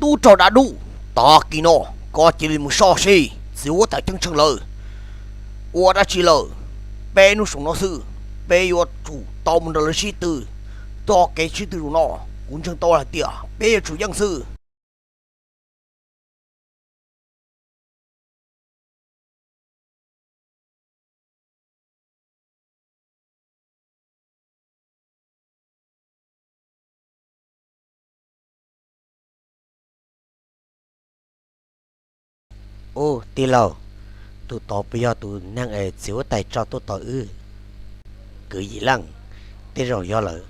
Tub rog Dav Dub, tag kis no koj cia li mus soj seb txiv huab tais ceeb tsheej lawv ua dab tsi lawm. Peb hnub saum no xwb, peb yuav tsum tau mus nrog lawv sib tw. Txoj kev sib tw zaum no, kuv ntseeg tau hais tias peb yuav tsum yeej xwb. Ub, tij laug, tus tod puas yog tus neeg es txiv huab tais tso tuaj tos wb? Kwv Yim Leej, tej zaum yog lawm,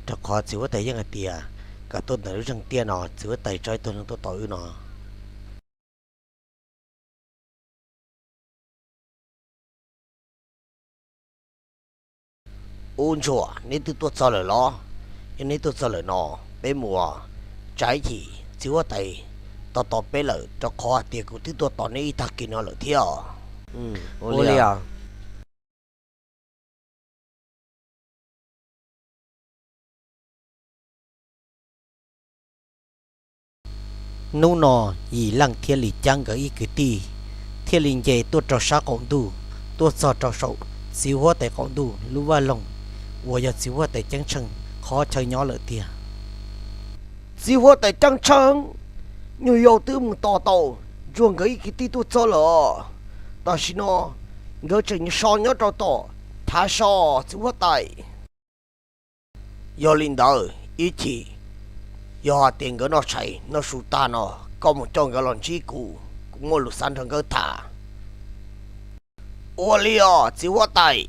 rau qhov txiv huab tais yeej hais tias kom tuaj ntawm lub zeeg tiaj no, txiv huab tais tso ib tug neeg tuaj tos wb no. Ub ntsuag, neb twb tuaj txog lawm los? Yog neb tuaj txog lawm no, peb mus tsa ib chim, txiv huab tais tos tos peb lawm, rau qhov hais tias kuv twb tuaj tos neb ib tag kis no lawm thiab. Ua li os. Hnub no Yim Leej thiab Lis Ceeb nkawd ib kwv tij thiaj li nce tuaj rau sab qaum ntuj, tuaj txog rau saum txiv huab tais qaum ntuj lub vaj loog uas yog txiv huab tais ceeb tsheej qhov chaw nyob lawm tiag. Txiv huab tais ceeb tsheej, nyuag yau twb mus tos tau ntsuag nkawd ib kwv tij tuaj txog lawm. Tam sim no nkawd tseem so nyob rau tom thav so, txiv huab tais. Yog li ntawd ib chim, yog hais tias nkawd noj tshais noj su tag no, koj mus coj nkawd los ntsib kuv, kuv muaj lus xav nrog nkawd tham. Ua li os txiv huab tais.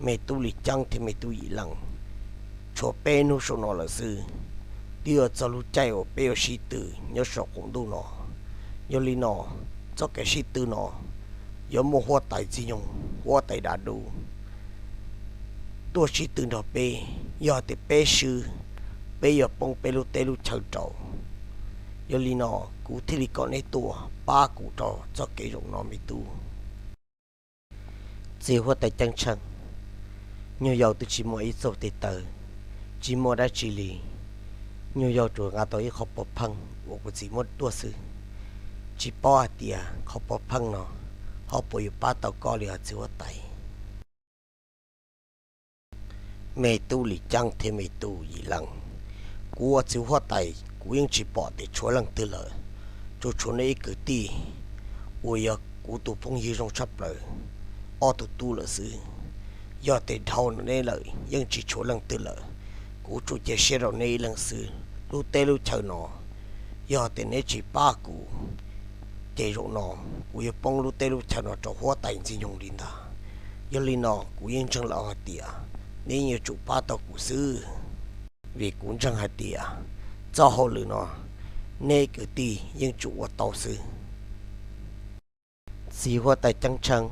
Me tub Lis Ceeb thiab me tub Yim Leej, tshuav peb hnub saum no lawm xwb, twb yuav txog lub caij uas peb yuav sib tw nyob saum qaum ntuj no. Yog li no, txoj kev sib tw no yuav muaj huab tais Ntxwg Nyoog, huab tais Dav Dub tuaj sib tw nrog peb. Yog tias peb swb, peb yuav poob peb lub teb lub chaw rau. Yog li no, kuv thiaj li kom neb tuaj pab kuv rau txoj kev zaum no me tub. Txiv huab tais ceeb tsheej, nyuag yau twb tsis muaj ib txoj tes taw, tsis muaj dab tsi li. Nyuag yau tsuas nqa tau ib qho pov pheej uas kuv txiv muab tuaj xwb. Tsis paub hais tias qhov pov pheej no ho puas yuav pab tau koj li os txiv huab tais. Me tub Lis Ceeb thiab me tub Yim Leej, kuv ua txiv huab tais kuv yeej tsis pom tias tshuav leej twg lawm, tsuas tshuav neb ib kwv tij uas yog kuv tus phooj ywg zoo tshaj plaws ob tug tub lawm xwb. Yog tias dhau neb lawm yeej tsis tshuav leej twg lawm, kuv tsuas cia siab rau neb ib leeg xwb. Lub teb lub chaw no, yog tias neb tsis pab kuv, ces zaum no kuv yuav poob lub teb lub chaw no rau huab tais Ntxwg Nyoog li ntag. Yog li no kuv yeej ntseeg lawm hais tias neb yeej yuav tsum pab tau kuv xwb, vim kuv ntseeg hais tias txoj hauj lwm no neb kwv tij yeej tsum ua tau xwb. Txiv huab tais ceeb tsheej,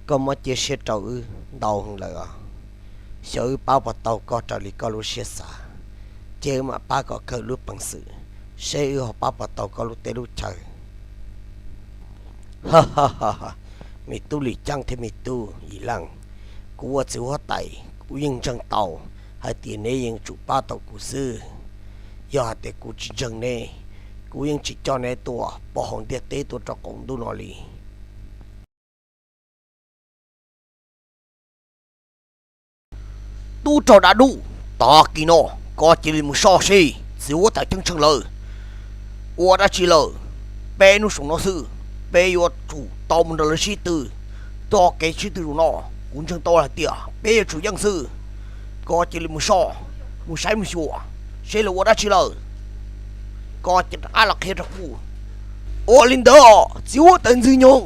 koj muab cia siab rau wb ntau heev lawm os. Xyov wb pab puas tau koj raws li koj lub siab xav, ces wb mam pab kom kawg lub peev xwm, seb wb ho pab puas tau koj lub teb lub chaw. Me tub Lis Ceeb thiab me tub Yim Leej, kuv ua txiv huab tais kuv yeej ntseeg tau hais tias neb yeej tsum pab tau kuv xwb. Yog hais tias kuv tsis ntseeg neb, kuv yeej tsis coj neb tuaj poob hauv ntiaj teb tuaj rau qaum ntuj no li. Tub rog Dav Dub, tag kis no koj cia li mus soj seb txiv huab tais ceeb tsheej lawv ua dab tsi lawm. Peb hnub saum no xwb, peb yuav tsum tau mus nrog lawv sib tw. Txoj kev sib tw zaum no, kuv ntseeg tau hais tias peb yuav tsum yeej xwb. Koj cia li mus soj, mus saib mus xyuas seb lawv ua dab tsi lawm. Koj cia rov qab los qhia rau kuv. Ua li ntawd, txiv huab tais Ntxwg Nyoog.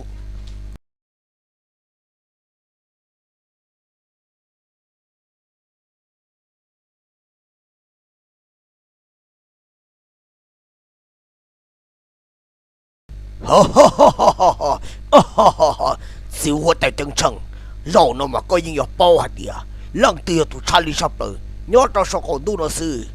Txiv huab tais ceeb tsheej, zaum no mas koj yeej yuav paub hais tias leej twg yog tus tshaj lij tshaj plaws. nyob rau saum qaum ntuj no xwb.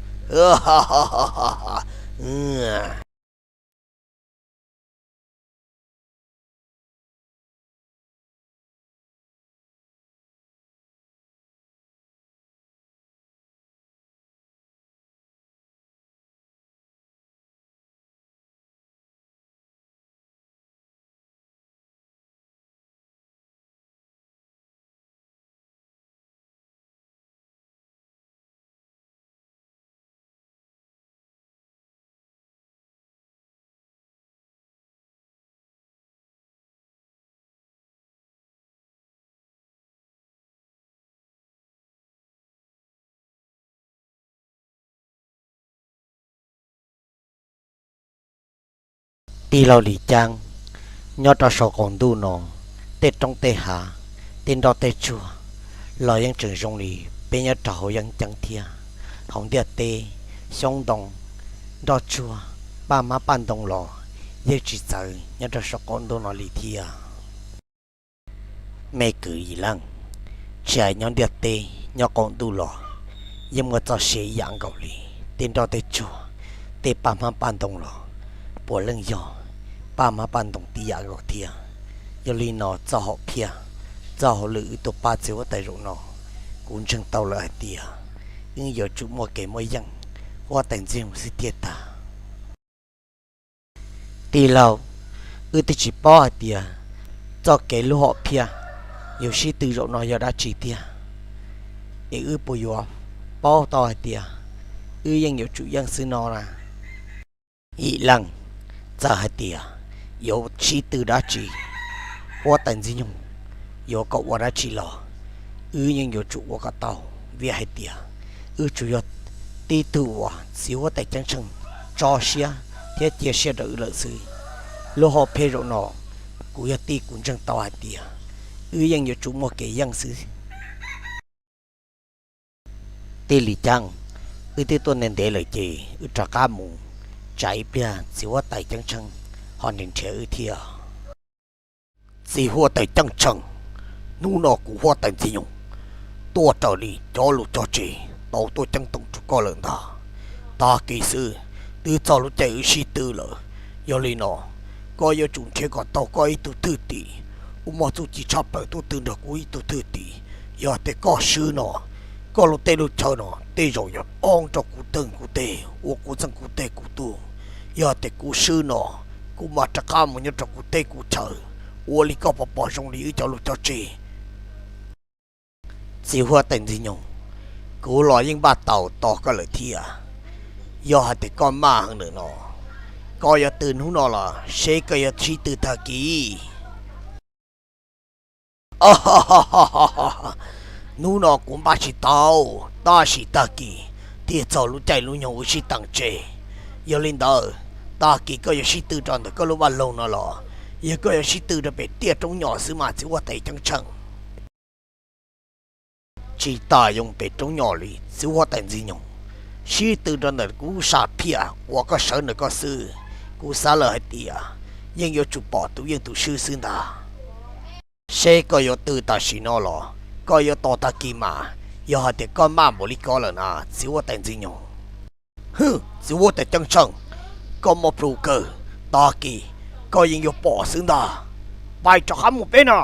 Tij laug Lis Caab, nyob rau saum qaum ntuj no, tej roob tej hav, tej nroj tej tsuag los yeej tseem zoo li peb nyob rau hauv yeeb ceeb thiab. Hauv ntiaj teb, xyoob ntoo, nroj tsuag, paj hmab paj ntoo los yeej tsis txawv nyob rau saum qaum ntuj no li thiab. Me kwv Yim Leej, tsis hais nyob ntiaj teb nyob qaum ntuj los yeej muaj txoj sia ib yam nkaus li. Tej nroj tej tsuag, tej paj hmab paj ntoo los puav leej yog paj hmab paj ntoo tib yam nkaus thiab. Yog li no txoj hom phiaj, txoj hauj lwm wb tuaj pab txiv huab tais zaum no, kuv ntseeg tau lawm hais tias wb yuav tsum muaj kev muaj yeej huab tais ntxwg nyoog xwb thiaj tag. Tij laug, wb twb tsis paub hais tias txoj kev lub hom phiaj yuav sib tw zaum no yog dab tsi tiag, es wb puas yuav paub tau hais tias wb yeej yuav tsum yeej xwb no na? Yim Leej, txawm hais tias yuav sib tw dab tsi, huab tais ntxwg nyoog yuav kom ua dab tsi los wb yeej yuav tsum ua kom tau, vim hais tias wb tsuas yog tib tug uas txiv huab tais ceeb tsheej tso siab thiab cia siab rau wb lawm xwb. Lub hom phiaj zaum no kuv yog tij kuv ntseeg tau hais tias wb yeej yuav tsum muaj kev yeej xwb. Tij Lis Caab, wb twb tuaj ntev ntev lawm ces wb rov qab mus tsa ib pliag txiv huab tais ceeb tsheej ho nrhiav nrhiav wb thiab. Txiv huab tais ceeb tsheej, hnub no kuv huab tais ntxwg nyoog tuaj raws li cov lus cog tseg tau tuaj ceeb toom rau koj lawm ntag. Tag kis xwb twb txog lub caij wb sib tw lawm, yog li no koj yuav tsum nrhiav kom tau koj ib tug thwj tim uas muaj txuj ci tshaj plaws tuaj tw nrog kuv ib tug thwj tim. Yog tias koj swb no, koj lub teb lub chaw no tej zaum yuav poob rau kuv txeeg kuv teg uas kuv txeeg kuv teg kuv tuaj. Yog tias kuv swb no, kuv mam rov qab mus nyob rau kuv teb kuv chaw ua li koj pom pom zoo li wb cov lus cog tseg. Txiv huab tais ntxwg nyoog, kuv los yeej npaj tau tos koj lawm thiab. Yog hais tias koj maj heev lawm no, koj yuav tw hnub no los seb koj yuav sib tw tag kis. Hnub no kuv npaj tsis tau, tab sis tag kis thiaj txog lub caij lub nyoog wb sib teem tseg. Yog li ntawd, tag kis koj yuav sib tw rau ntawm koj lub vaj loog no los yog koj yuav sib tw rau pem tiaj roob nyom xwb mas txiv huab tais ceeb tsheej? Tsis tas yoo pem roob nyom li txiv huab tais ntxwg nyoog, sib tw rau ntawm kuv sam phiaj uas koj sawv ntawm koj xwb. Kuv xav lawm hais tias yeej yuav tsum pom tus yeej tus swb xwb ntag. Seb koj yuav tw tam sim no los koj yuav tos tag kis mas, yog hais tias koj maj npaum li ko lawm na txiv huab tais ntxwg nyoog. Hwm, txiv huab tais ceeb tsheej, koj muaj plhus kawg, tag kis koj yeej yuav pom xwb ntag. Pais rov qab mus peb no.